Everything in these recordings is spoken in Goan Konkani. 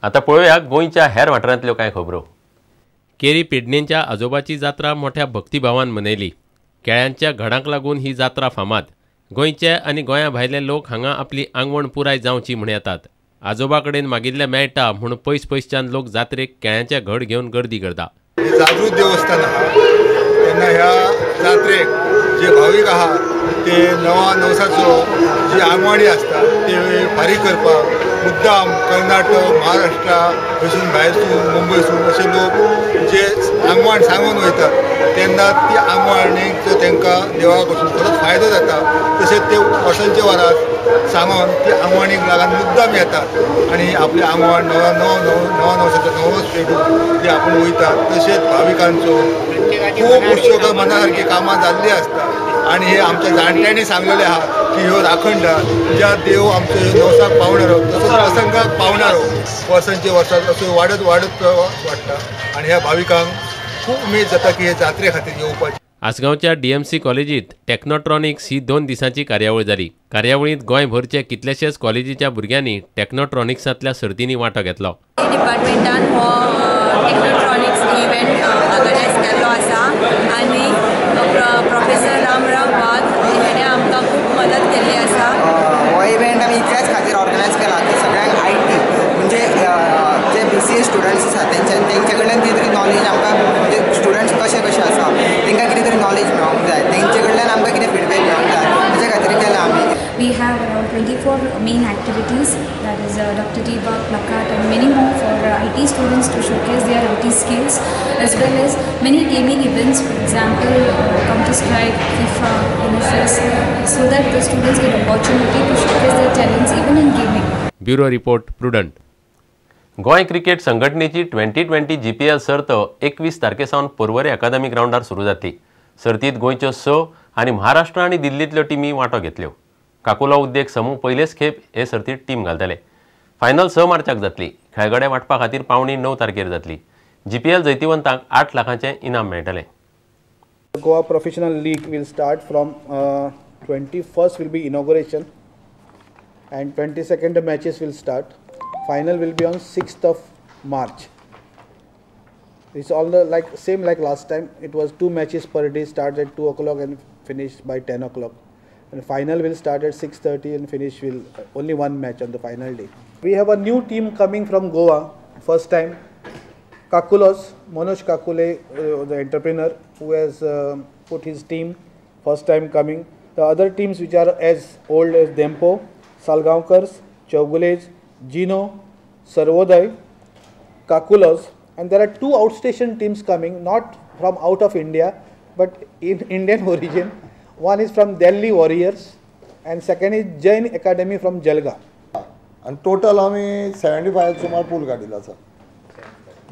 आतां पळोवया गोंयच्या हेर वाठारांतल्यो कांय खबरो. केरी पेडणेंच्या आजोबाची जात्रा मोठ्या भक्तिभावान मनयली. केळ्यांच्या घडांक लागून ही जात्रा फामाद. गोंयचे आनी गोंया भायले लोक हांगा आपली आंगवण पुराय जावची म्हूण येतात. आजोबा कडेन मागिल्लें मेळटा म्हूण पयस पयसच्यान लोक जात्रेक केळ्यांचे घड घेवन गर्दी करता. जागृत देवस्थान आहा तेन्ना ह्या जात्रेक जे भावीक आहा ते नवा नवसाचो जी आंगवाणी आसता ते फारीक करपाक मुद्दाम कर्नाटक, महाराष्ट्रा थंयसून भायरसून मुंबयसून अशे लोक जे आंगवाण सांगून वयतात तेन्ना ती आंगवाणीचो तांकां देवा कडसून खरोच फायदो जाता. तशेंच ते वर्सांचे वरात सांगून ती आंगवाणीक लागून मुद्दाम येतात आनी आपली आंगवाण नवा नव नव नवा नवसाचो नवोच पेडून ते आपूण वयतात. तशेंच भाविकांचो खूब उत्सव मना सारकी कामां जाल्लीं आसता आनी हे आमच्या जाणट्यांनी सांगलेलें आहा की ह्यो राखणदार ज्या देव आमचो नवसाक पावणारो तसोच प्रसंगाक पावणारो वर्सांचे वर्सां असो वाडत वाडत वाडटा आनी ह्या भाविकांक खूब उमेद जाता की हे जात्रे खातीर येवपाची. आसगांवच्या डीएमसी कॉलेजीत टेक्नोट्रॉनिक्स ही 2 दिसांची कार्यावळ जाली. कार्यावळींत गोंयभरचे कितलेशेच कॉलेजीच्या भुरग्यांनी टेक्नोट्रॉनिक्सांतल्या सर्तींनी वांटो घेतलो. डिपार्टमेंटान हो टेक्नोट्रॉनिक्स इव्हेंट ऑर्गनायज केल्लो आसा आनी प्रोफेसर रामराव वाघ हेणें आमकां खूब मदत केल्ली आसा. हो इव्हेंट आमी इतल्याच खातीर ऑर्गनायज केला की सगळ्यांक I T म्हणजे जे BCA students आसा तेंचे कडल्यान कितें तरी नॉलेज आमकां, म्हणजे स्टुडंट्स कशे कशे आसा तेंकां कितें तरी नॉलेज मेळोंक जाय, तेंचे कडल्यान आमकां कितें फिडबॅक मेळोंक जाय, तेच्या खातीर केला आमी. We have around 24 main activities, that is Dr. Debug, Plakat and many more for IT students to showcase their IT skills, as well as many gaming events, for example Counter Strike, FIFA, NSS, so that the students get opportunity to showcase their talents even in gaming. Bureau Report, Prudent. Goa cricket संघटनेची 2020 GPL सर्त 21 तारखे सावन पर्वरी अकादमी ग्रावंडार सुरू जातली. सर्तीत गोंयच्यो 6 आनी महाराष्ट्र आनी दिल्लींतल्यो टिमी वांटो घेतल्यो. काकुलो उद्देग समूह पयलेच खेप हे सर्तीत टीम घालतले. फायनल 6 मार्चाक जातली. खेळगडे वांटपा खातीर पावणी 9 तारखेर जातली. जीपीएल जैतिवंतांक 8 लाखांचें इनाम मेळटलें. Goa Professional League will start from 21st will be inauguration and 22nd the matches will start. Final will be on 6th of March. It's all the like same like last time. It was 2 matches per day, start at 2 o'clock and finish by 10 o'clock. And final will start at 6:30 and finish will only 1 match on the final day. We have a new team coming from Goa, first time. Kakulos, Manoj Kakule, the entrepreneur who has put his team, first time coming. The other teams which are as old as Dempo, Salgaonkars, Chowgules, Gino, Sarvodaya, Kakulos, and there are 2 outstation teams coming, not from out of India, but in Indian origin. One is from Delhi Warriors and second is Jain Academy from Jalga. And total आमी 75 सुमार पूल काडिल्लो आसा.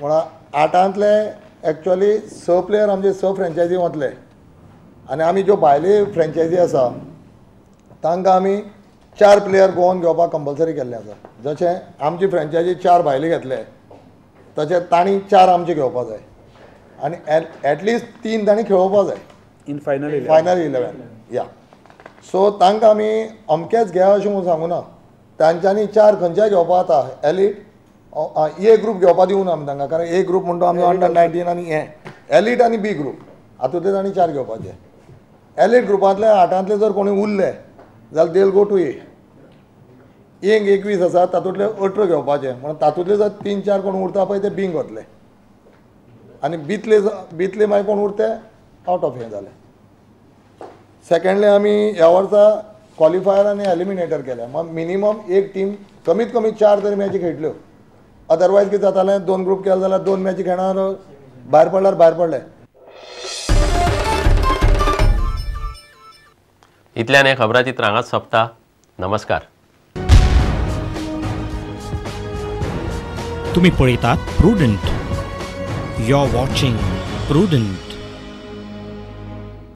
म्हणून 8तांतले एक्चुअली 6 प्लेयर आमचे 6 फ्रेंचायजी वतले आनी आमी ज्यो भायले फ्रेंचायजी आसा तांकां आमी 4 प्लेयर गोवन घेवपाक कंपल्सरी केल्ले आसा. जशें आमची फ्रेंचायजी 4 भायले घेतले तशें तांणी 4 आमचे घेवपा जाय आनी एटलिस्ट 3 तांणी खेळोवपा जाय इन फायनल 11. या सो तांकां आमी अमकेच घेया अशें म्हूण सांगूना, तांच्यांनी 4 खंयच्याय घेवपा जाता. एलिट ए ग्रूप घेवपा दिवना आमी तांकां, कारण ए ग्रूप म्हणटा आमचो अंडर 19 आनी हे एलिट आनी बी ग्रूप हातूंतले तांणी 4 घेवपाचे. एलिट ग्रुपांतले 8तांतले जर कोणी उरले जाल्यार देल गो टू ए. एक 21 आसा तातूंतले 18 घेवपाचे, म्हणून तातूंतले जर 3-4 कोण उरता पळय ते बींक वतले आनी बितले मागीर कोण उरते आवट ऑफ हें जालें. सेकेंडली आमी ह्या वर्सा क्वॉलिफायर आनी एलिमिनेटर केल्या, मग मिनिमम एक टीम कमीत कमी 4 तरी मॅची खेळटल्यो. अदरवायज कितें जातालें, 2 ग्रूप केले जाल्यार 2 मॅची खेळणार भायर पडल्यार भायर पडले. इतल्यान हें खबराचित्र हांगाच सोंपता. नमस्कार. तुम्ही पळयतात Prudent. You are watching Prudent.